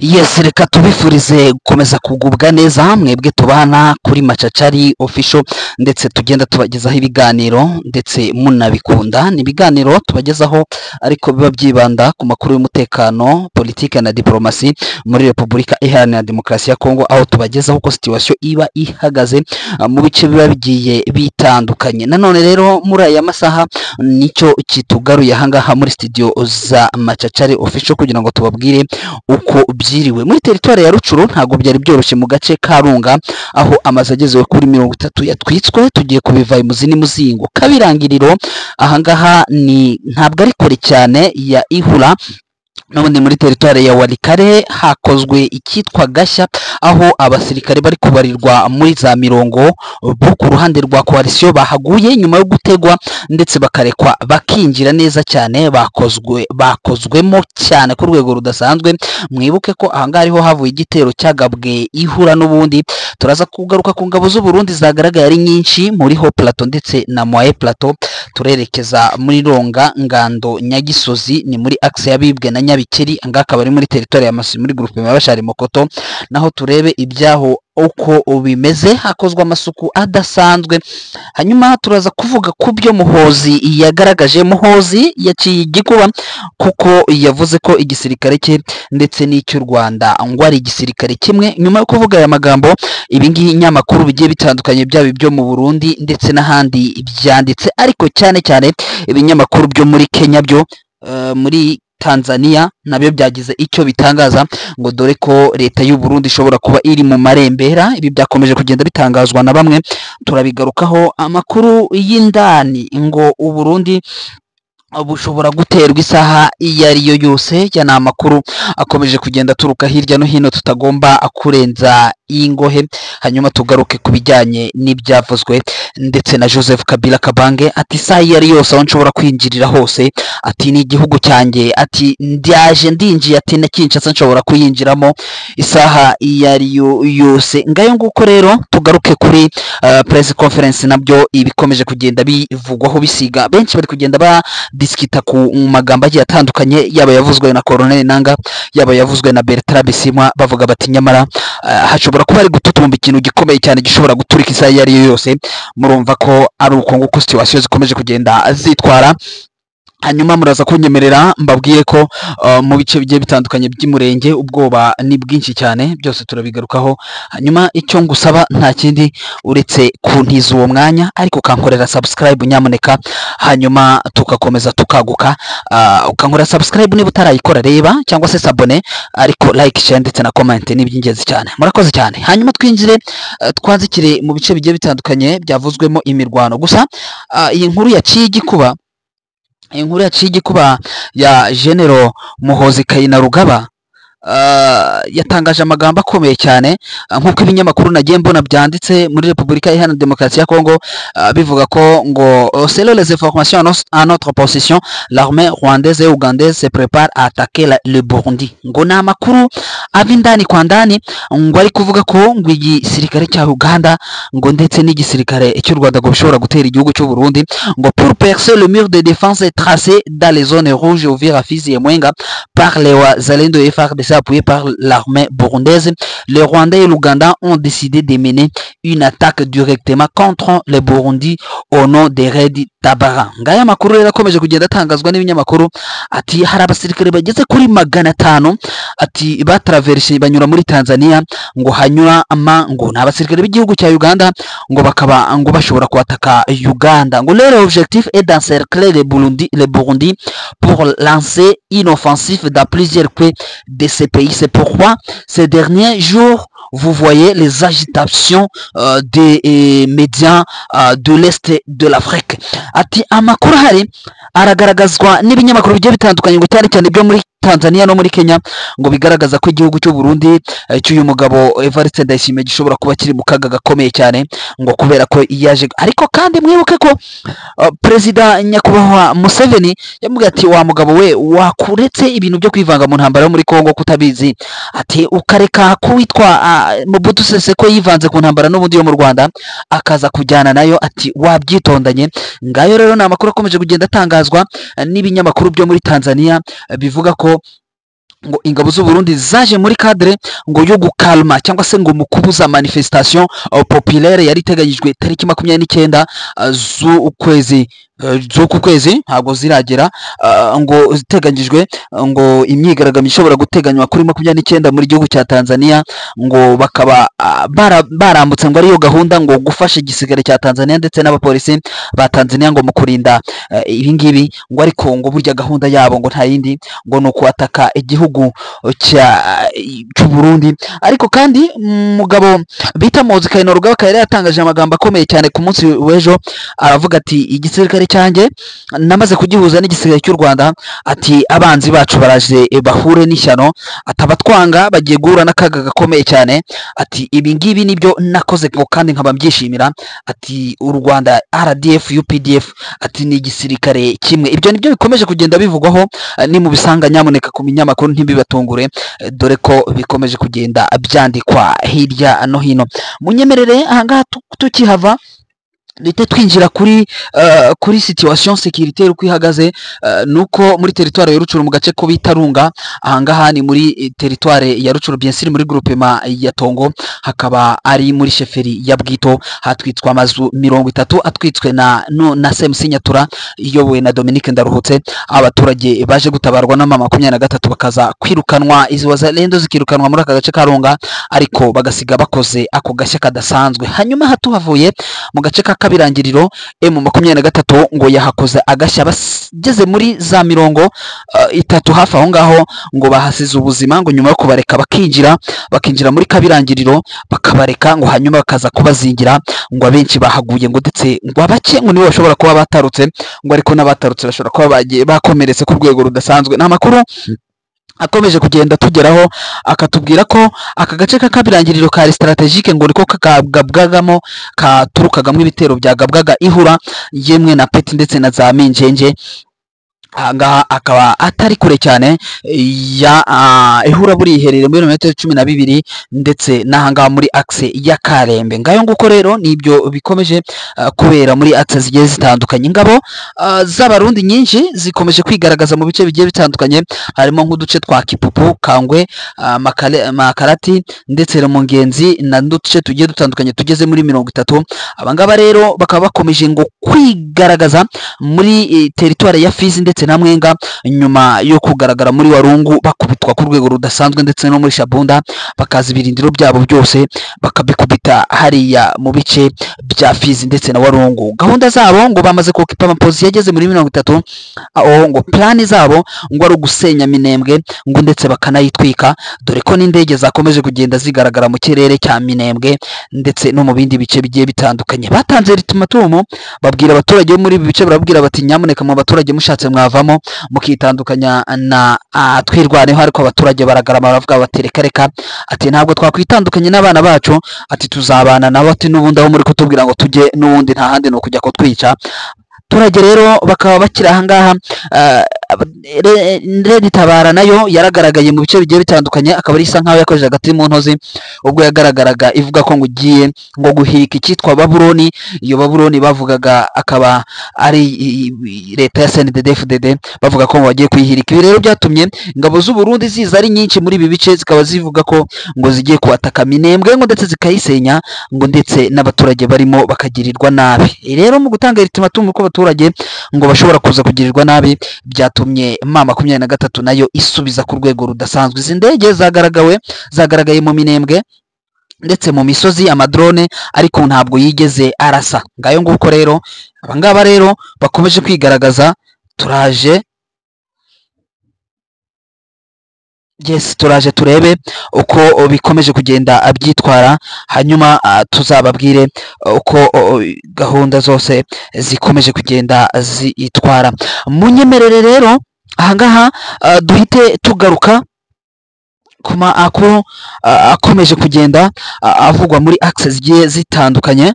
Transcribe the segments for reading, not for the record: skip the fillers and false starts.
Yes, reka tubifurize gukomeza kugubwa neza mwebwe tubana kuri Macacari Official, ndetse tugenda tubagezaho ibiganiro ndetse munabikunda. Ni ibiganiro tubagezaho ariko biba byibanda ku makuru y'umutekano, politike na diplomasi muri Repubulika Iharanira Demokarasi ya Kongo, aho tubagezaho uko situation iba ihagaze mu bice biba bigiye bitandukanye. Nanone rero muri aya masaha nicyo kitugaruye ahangaha muri studio za Macacari Official kugira ngo tubabwire uko byiriwe muri teritwari ya Rucuru. Ntabwo byari byoroshye mu gace ka Runga, aho amazu ageze kuri 30 yatwitswe. Tugiye kubiva imuzi n'imuzingo. Kabirangiriro, ahangaha ni ntabwo ari kure cyane ya Ihura, n'ubundi muri teritwari ya Walikare hakozwe icyitwa gashya, aho abasirikare bari kubarirwa muri za mirongo bo ku ruhande rwa coalition bahaguye nyuma yo gutegwa ndetse bakarekwa bakinjira neza cyane. Bakozwemo cyane ku rwego rudasanzwe. Mwibuke ko ahangaha ariho havuye igitero cyagabwe Ihura. N'ubundi turaza kugaruka ku ngabo z'u Burundi zagaragaye ari nyinshi muri Haut Plateau ndetse na Moyen Plateau. Turerekeza muri Ronga, Ngando, Nyagisozi, ni muri axe y'Abibwe na Nyabikeri. Ahangaha akaba ari muri teritwari ya Masisi, muri groupement ya Bashari Mokoto, naho turebe ibyaho uko bimeze. Hakozwe amasuku adasanzwe. Hanyuma turaza kuvuga ku byo Muhozi yagaragaje. Muhozi yaciye igikuba kuko yavuze ko igisirikare cye ndetse n'icy'u Rwanda ngo ari igisirikare kimwe. Nyuma yo kuvuga aya magambo, ibi ngibi inyamakuru bigiye bitandukanye, byaba ibyo mu Burundi ndetse n'ahandi byanditse, ariko cyane cyane ibinyamakuru byo muri Kenya, byo muri Tanzania nabyo byagize icyo bitangaza, ngo dore ko leta y'u Burundi ishobora kuba iri mu marembera. Ibi byakomeje kugenda bitangazwa na bamwe, turabigarukaho. Amakuru y'indani ngo u Burundi bushobora guterwa isaha iyo ari yo yose. Ya ni amakuru akomeje kugenda aturuka hirya no hino tutagomba kurenza ingohe. Hanyuma tugaruke ku bijyanye n'ibyavuzwe ndetse na Joseph Kabila Kabange, ati isaha iyo ari yose aho nshobora kwinjirira hose, ati ni igihugu cyanjye, ati ndaje ndinjiye, ati na Kinshasa nshobora kuyinjiramo isaha iyo ari yo yose. Ngayo nguko rero, tugaruke kuri press conference, nabyo ibikomeje kugenda bivugwaho bisiga benshi bari kugenda badisikita ku magambo agiye atandukanye, yaba yavuzwe na Colonel Nanga, yaba yavuzwe na Bertrand Bisimwa, bavuga bati nyamara hashobora kuba ari gututumba ikintu gikomeye cyane gishobora guturika isaha iyo ari yo yose. Murumva ko ari uko nguko situation zikomeje kugenda zitwara. Hanyuma muraza kunyemerera mbabwiye ko mu bice bigiye bitandukanye by'umurenge ubwoba ni bwinshi cyane. Byose turabigarukaho. Hanyuma icyo ngusaba nta kindi uretse kuntiza uwo mwanya, ariko ukankorera subscribe nyamuneka, hanyuma tugakomeza tukaguka. Ukankorera subscribe niba utarayikora, reba, cyangwa se s'abonner, ariko like, share ndetse na comment ni iby'ingenzi cyane. Murakoze cyane. Hanyuma twinjire, twanzikire mu bice bigiye bitandukanye byavuzwemo imirwano. Gusa iyi nkuru yaciye igikuba, inkuru yaciye igikuba ya General Muhozi Kainerugaba, yatangaje amagambo akomeye cyane, nk'uko ibinyamakuru nagiye mbona byanditse muri Repubulika Iharanira Demokarasi ya Kongo, bivuga ko ngo selon les informations à notre possession, l'armée rwandaise et ougandaise se prépare à attaquer le Burundi. Ngo ni amakuru ava indani kwa ndani, ngo ari kuvuga ko ngo igisirikare cya Uganda ngo ndetse n'igisirikare cy'u Rwanda ngo bishobora gutera igihugu cy'u Burundi. Ngo pour percer le mur de défense tracé dans les zones rouges, Uvira, Fizi et Mwenga, par les Wazalendo et FARDC appuyés par l'armée burundaise, les Rwandais et l'Ouganda ont décidé de mener une attaque directement contre le Burundi au nom des Red Tabara. Ngaya makuru rero akomeje kugenda atangazwa n'ibinyamakuru, ati hari abasirikare bageze kuri 500, ati batraverse banyura muri Tanzania, ngo hanyura ama ngo ni abasirikare b'igihugu cya Uganda, ngo bakaba ngo bashobora kuataka Uganda. Ngo leur objectif est d'encercler le Burundi pour lancer une offensive dans plusieurs coins de ces pays. C'est pourquoi ces derniers jours, vous voyez les agitations des médias de l'Est de l'Afrique. Ati amakuru ahari aragaragazwa n'ibinyamakuru bigiye bitandukanye, ngo cyane cyane byo muri Tanzania no muri Kenya, ngo bigaragaza ko igihugu cy'u Burundi cy'uyu mugabo Evariste Ndayishimiye gishobora kuba kiri mu kaga gakomeye cyane, ngo kubera ko yaje. Ariko kandi mwibuke ko Perezida Nyakubahwa Museveni yamubwiye ati wa mugabo we, wakuretse ibintu byo kwivanga mu ntambara yo muri Kongo kutabizi, ati ukareka kuwitwa Mobutu Sese ko yivanze ku ntambara n'ubundi yo mu Rwanda akaza kujyana nayo, ati wabyitondanye. Ngayo rero ni amakuru akomeje kugenda atangazwa n'ibinyamakuru byo muri Tanzania, bivuga ko Ngo ingabo z'u Burundi zaje muri cadre ngo yo gukalma cyangwa se ngo mu kubuza manifestation populaire yari iteganyijwe tariki 29 z'ukwezi z'uku kwezi, ntabwo ziragera, ngo ziteganyijwe ngo imyigaragambyo ishobora guteganywa kuri 29 muri gihugu cya Tanzania, ngo bakaba barambutse ngo ariyo gahunda ngo gufasha igisirikare cya Tanzania ndetse n'abapolisi ba Tanzania ngo mu kurinda ibi ngibi, ngo ariko ngo burya gahunda yabo ngo nta yindi ngo ni ukuataka igihugu cy'u Burundi. Ariko kandi umugabo bita Muhoozi Kainerugaba akaba yari yatangaje amagambo akomeye cyane ku munsi w'ejo, aravuga ati igisirikare cyanjye namaze kugihuza n'igisirikare cy'u Rwanda, ati abanzi bacu baraje bahure n'ishyano, ati abatwanga bagiye guhura n'akaga gakomeye cyane, ati ibi ngibi nibyo nakoze ngo kandi nkaba mbyishimira, ati u Rwanda RDF UPDF ati ni igisirikare kimwe. Ibyo nibyo bikomeje kugenda bivugwaho, ni mu bisanga nyamuneka ku binyamakuru ntibibatungure, dore ko bikomeje kugenda byandikwa hirya no hino. Munyemerere ahangaha tukihava duhite twinjira kuri situation sécuritaire uko ihagaze, nuko muri territoire ya Rucuru mu gace ko bita Runga, ahangaha ni muri territoire ya Rucuru, bien sûr muri groupement ya Tongo, hakaba ari muri chefferie ya Bwito, hatwitswe amazu 30 atwitswe na no, na CMC Nyatura iyobowe na Dominique Ndaruhutse. Abaturage baje gutabarwa na 23 bakaza kwirukanwa, izi wazalendo zikirukanwa muri aka gace ka Runga, ariko bagasiga bakoze ako gashya kadasanzwe. Hanyuma hatuhavuye mu gace ka Kabirangiriro, M23 ngo yahakoze agashya bageze muri za 30 hafi aho ngaho, ngo bahasize ubuzima, ngo nyuma yo kubareka bakinjira muri Kabirangiriro bakabareka, ngo hanyuma bakaza kubazingira, ngo abenshi bahaguye, ngo ndetse ngo abake ngo nibo bashobora kuba batarutse, ngo ariko n'abatarutse bashobora kuba bagiye bakomeretse ku rwego rudasanzwe. Ni amakuru akomeje kugenda tugeraho akatubwira ko aka gace k'Akabirangiriro kari strategique, ngo niko kagabwagamo katurukagamo ibitero byagabwaga Ihura yemwe na Peti ndetse na za Minjenje. Ahangaha akaba atari kure cyane ya Ihura, buri iherereye muri metero 12 ndetse n'ahangaha muri axe ya Karembe. Ngayo nguko rero nibyo bikomeje kubera muri axe zigiye zitandukanye. Ingabo z'Abarundi nyinshi zikomeje kwigaragaza mu bice bigiye bitandukanye, harimo nk'uduce twa Kipupu, Kangwe, Makarati ndetse no mu Ngenzi na n'uduce tugiye dutandukanye tugeze muri 30. Abangaba rero bakaba bakomeje ngo kwigaragaza muri teritwari ya Fizi ndetse na Mwenga, nyuma yo kugaragara muri Warungu bakubitwa ku rwego rudasanzwe, ndetse no muri Shabunda bakaza ibirindiro byabo byose bakabikubita hariya mu bice bya Fizi ndetse na Warungu. Gahunda zabo ngo bamaze kukipa amapozi yageze muri 30, aho ngo plani zabo ngo ari ugusenya Minembwe ngo ndetse bakanayitwika, dore ko n'indege zakomeje kugenda zigaragara mu kirere cya Minembwe ndetse no mu bindi bice bigiye bitandukanye. Batanze ultimatum babwira abaturage bo muri ibi bice, barabwira bati nyamuneka mu baturage mushatse mwavamo mukitandukanya na Twirwaneho, ariko abaturage baragarama baravuga bati reka reka, ati ntabwo twakwitandukanya n'abana bacu, ati tuzabana nabo, ati n'ubundi aho muri kutubwira ngo tujye n'ubundi nta handi ni ukujya kutwica. Abaturage rero bakaba bakiri ahangaha. Red Tabara nayo yaragaragaye mu bice bigiye bitandukanye, akaba ari isa nkaho yakojeje hagati mu ntozi ubwo yagaragaraga ivuga ko ngo ugiye ngo guhirika icyitwa Babuloni. Iyo Babuloni bavugaga akaba ari leta ya CNDD-FDD, bavuga ko ngo bagiye kuyihirika. Ibi rero byatumye ingabo z'u Burundi ziza ari nyinshi muri ibi bice, zikaba zivuga ko ngo zigiye kuataka Minembwe ngo ndetse zikayisenya, ngo ndetse n'abaturage barimo bakagirirwa nabi. Rero mu gutanga ultimatum ko abaturage ngo bashobora kuza kugirirwa nabi, byatumye M23 nayo isubiza ku rwego rudasanzwe. Izi ndege zagaragaye mu Minembwe ndetse mu misozi, amadrone, ariko ntabwo yigeze arasa. Ngayo nguko rero abangaba rero bakomeje kwigaragaza. Turaje, yes, turaje turebe uko bikomeje kugenda byitwara, hanyuma tuzababwire uko gahunda zose zikomeje kugenda zitwara. Munyemerere rero ahangaha duhite tugaruka ku makuru akomeje kugenda avugwa muri axe zigiye zitandukanye,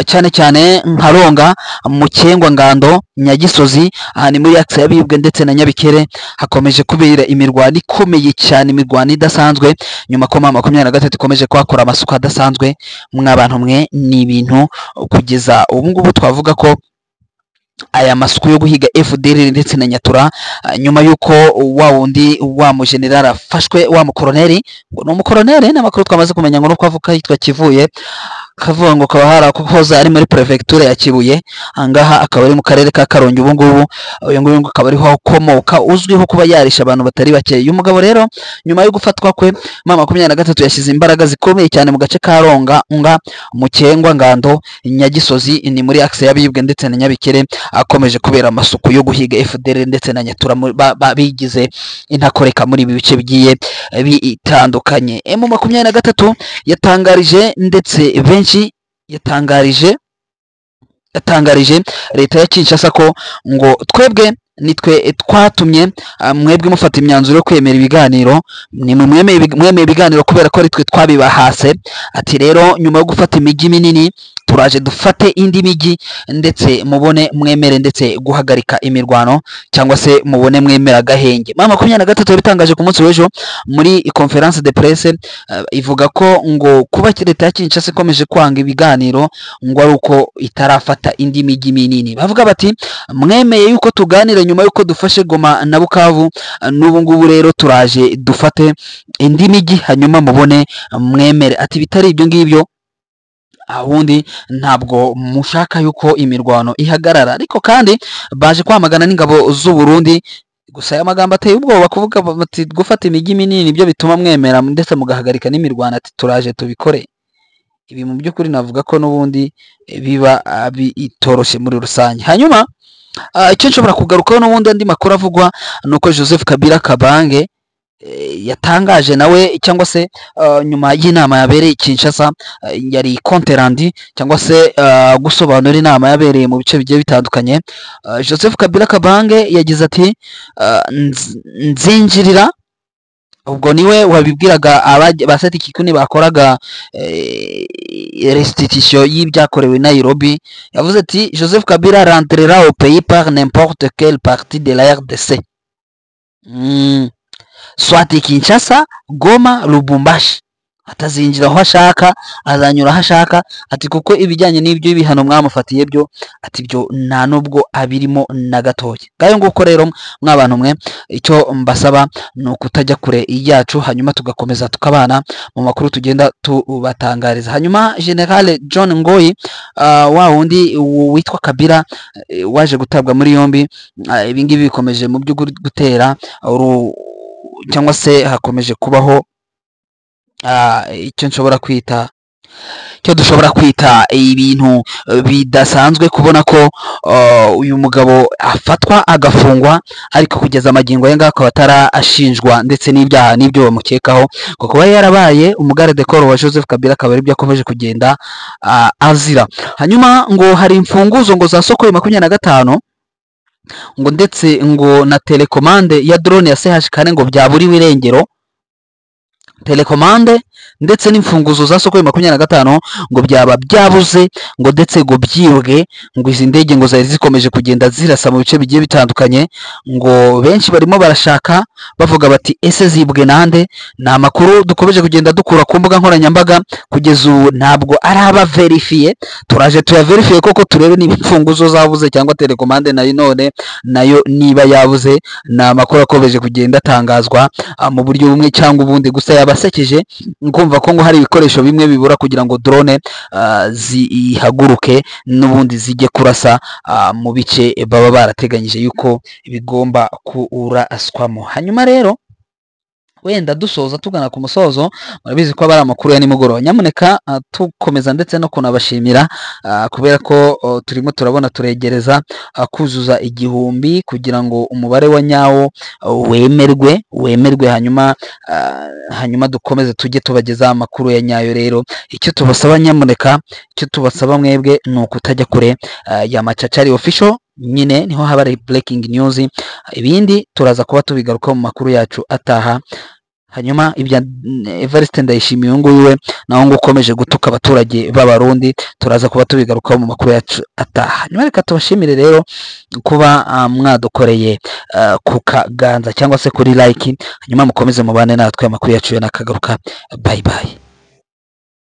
cyane cyane nka Ronga, Mukengwa, Ngando, Nyagisozi. Aha ni muri axe y'Abibwe ndetse na Nyabikere, hakomeje kubera imirwano ikomeye cyane, imirwano idasanzwe, nyuma ko M23 ikomeje kuhakora amasuku adasanzwe. Mwabantu mwe, ni ibintu kugeza ubu ngubu twavuga ko Aya masuku yo guhiga FDLR ndetse na Nyatura, nyuma y'uko wa wundi wa mujenerali afashwe, wa mukoroneri, ngo ni umukoroneri, n'amakuru twamaze kumenya ngo nuko avuka yitwa Kivuye, kavuga ngo kaba hari hoza ari muri prefecture ya Kibuye, ahangaha akaba ari mu karere ka Karongi ubu ngubu. Uyu nguyu ngo akaba ariho akomoka, uzwiho kuba yarisha abantu batari bake. Uyu mugabo rero nyuma yo gufatwa kwe, M23 yashyize imbaraga zikomeye cyane mu gace ka Ronga, Unga, Mukengwa, Ngando, Nyagisozi, ni muri axe y'Abibwe ndetse na Nyabikere, akomeje kubera amasuku yo guhiga FDLR ndetse na Nyatura bigize intakoreka muri ibi bice bigiye bitandukanye. M23 yatangarije ndetse benshi yatangarije leta ya Kinshasa ko ngo twebwe nitwe twatumye mwebwe mufata imyanzuro yo kwemera ibiganiro, ni mwemeye ibiganiro kubera ko ari twe twabibahase. Ati rero nyuma yo gufata imijyi minini turaje dufate indi mijyi, ndetse mubone mwemere ndetse guhagarika imirwano, cyangwa se mubone mwemera agahenge. M23 yabitangaje ku munsi w'ejo muri conference de presse, ivuga ko ngo kuba leta ya Kinshasa ikomeje kwanga ibiganiro ngo ari uko itarafata indi mijyi minini. Bavuga bati mwemeye yuko tuganira nyuma yuko dufashe Goma na Bukavu, n'ubu ngubu rero turaje dufate indi mijyi hanyuma mubone mwemere. Ati bitari ibyo ngibyo abundi ntabwo mushaka yuko imirwano ihagarara. Ariko kandi baje kwamagana n'ingabo z'u Burundi. Gusa aya magambo ateye ubwoba, kuvuga bati gufata imijyi minini byo bituma mwemera ndetse mugahagarika n'imirwano, ati turaje tubikore. Ibi mu by'ukuri navuga ko n'ubundi biba bitoroshye muri rusange. Hanyuma icyo nshobora kugarukaho n'ubundi andi makuru avugwa nuko Joseph Kabila Kabange yatangaje nawe, cyangwa se nyuma y'inama yabereye Kinshasa, yari compte rendu cyangwa se gusobanura inama yabereye mu bice bigiye bitandukanye. Joseph Kabila Kabange yagize ati nzinjirira, ubwo niwe wabibwiraga ba Seth Kikuni bakoraga restitution y'ibyakorewe Nairobi. Yavuze ati Joseph Kabila rentrera au pays par n'importe quelle partie de la RDC, soit Kinshasa, Goma, Lubumbashi. Atazinjira aho ashaka, azanyura aho ashaka. Ati kuko ibijyanye n'ibyo ibihano mwamufatiye byo, ati byo nta nubwo abirimo na gatoya. Ngayo nguko rero mwabantu mwe, icyo mbasaba ni ukutajya kure yacu, hanyuma tugakomeza tukabana mu makuru tugenda tubatangariza. Hanyuma General John Ngoyi, wa wundi witwa Kabila, waje gutabwa muri yombi, ibi ngibi bikomeje mu by'ukuri gutera cyangwa se hakomeje kubaho icyo nshobora kwita, icyo dushobora kwita ibintu bidasanzwe, kubona ko uyu mugabo afatwa agafungwa, ariko kugeza amagingo ye ngako atarashinjwa ndetse n'ibyaha n'ibyo bamukekaho, kuko kuba yarabaye umugarde corps wa Joseph Kabila, akaba aribyo akomeje kugenda azira. Hanyuma ngo hari imfunguzo ngo za Sukhoi 25 ngo ndetse ngo na télécommande ya drone ya CH4 ngo byaburiwe irengero. Télécommande ndetse n'imfunguzo za Sukhoi 25 ngo byaba byabuze, ngo ndetse ngo byibwe, ngo izi ndege ngo zari zikomeje kugenda zirasa mu bice bigiye bitandukanye, ngo benshi barimo barashaka bavuga bati ese zibwe nande? Ni amakuru dukomeje kugenda dukura ku mbuga nkoranyambaga, kugeza ubu ntabwo araba vérifié. Turaje tuyaverifiye koko turebe niba imfunguzo zabuze cyangwa télécommande nayo none nayo niba yabuze. Ni amakuru akomeje kugenda atangazwa mu buryo bumwe cyangwa ubundi. Gusa yabasekeje kumva ko ngo hari ibikoresho bimwe bibura kugira ngo drone zihaguruke n'ubundi zijye kurasa mu bice baba barateganyije yuko bigomba kuraswamo. Hanyuma rero wenda dusoza tugana ku musozo, murabizi ko aba ari amakuru ya nimugoroba, nyamuneka tukomeza ndetse no kunabashimira kubera ko turimo turabona turegereza kuzuza 1000 kugira ngo umubare wa nyawo wemerwe, hanyuma dukomeze tujye tubageza amakuru ya nyayo. Rero icyo tubasaba nyamuneka, icyo tubasaba mwebwe ni ukutajya kure ya Macacari Official, nyine niho haba ari breaking news. Ibindi turaza kuba tubigaruka mu makuru yacu ataha. Hanyuma ibya Evariste Ndayishimiye uyu nguyu we naho ngo ukomeje gutuka abaturage b'Abarundi, turaza kuba tubigarukaho mu makuru yacu ataha. Hanyuma reka tubashimire rero kuba mwadukoreye ku kaganza cyangwa se kuri like, hanyuma mukomeze mubane natwe amakuru yacu yo nakagaruka. Bye bye.